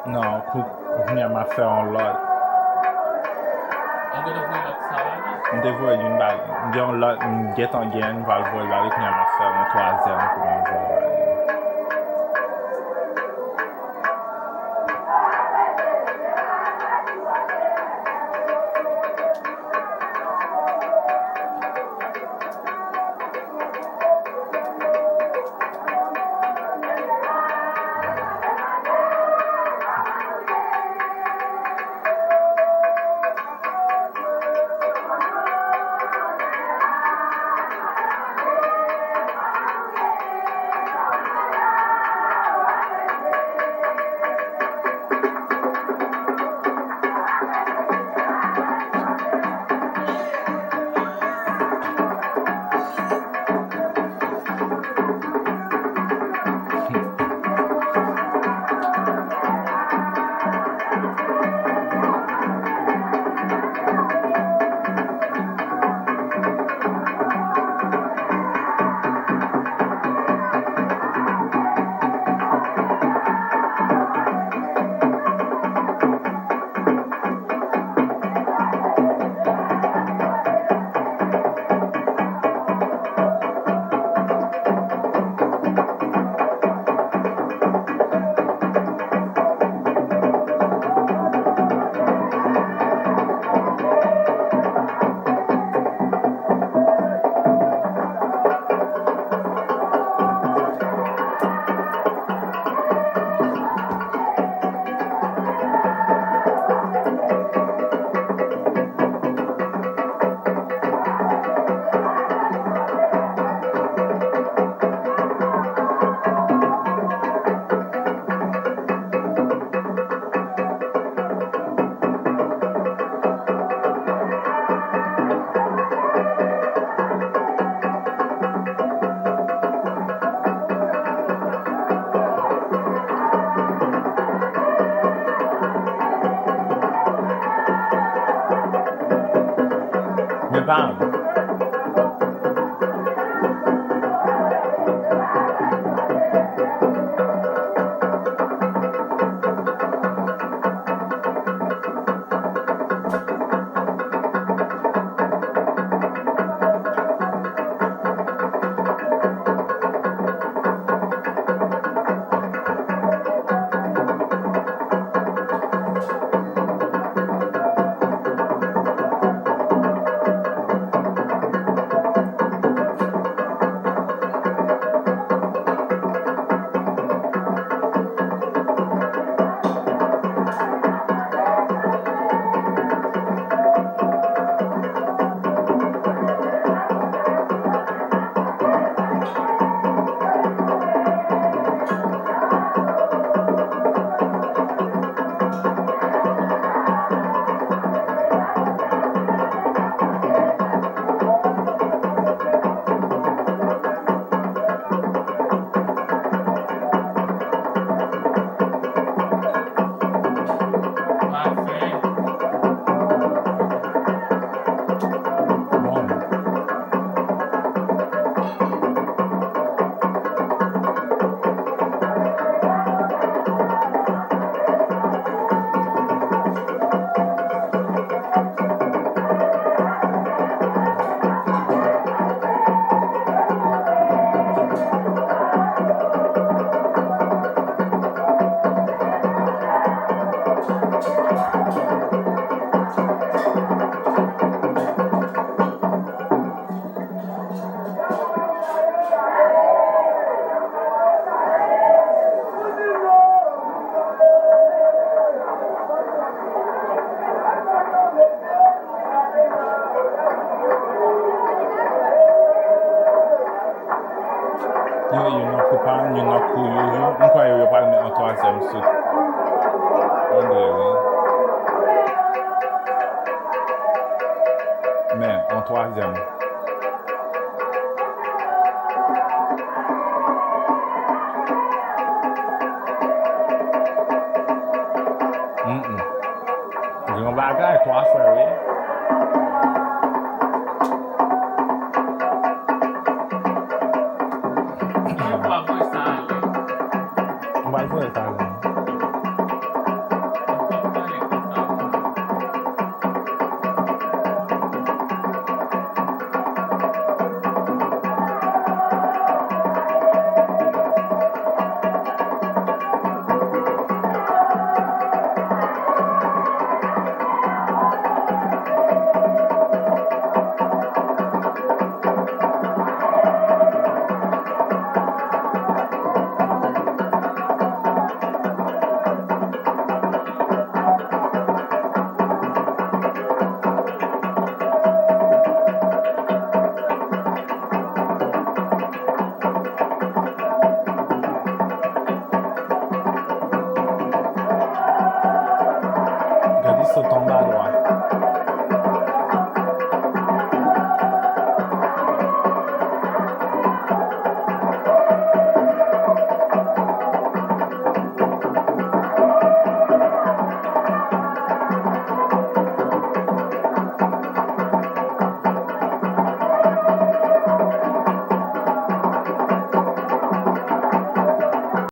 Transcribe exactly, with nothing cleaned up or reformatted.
Non, kou-, kounye a m ap fè yon lòt. M te voye youn ba li. M gen yon lòt, m gentan gen, m pral voye l ba li, kounye a m ap fè yon twazyèm pou m voye ba li. Men pa m. Yo, youn nan kou pa m, youn nan kou Youyou. M kwè yo, yo pral met yon twazyèm sou Andre, wi. Men, yon twazyèm. Bagay, twa frè, wi. M pral voye l talè. Gade sou tonba lwa.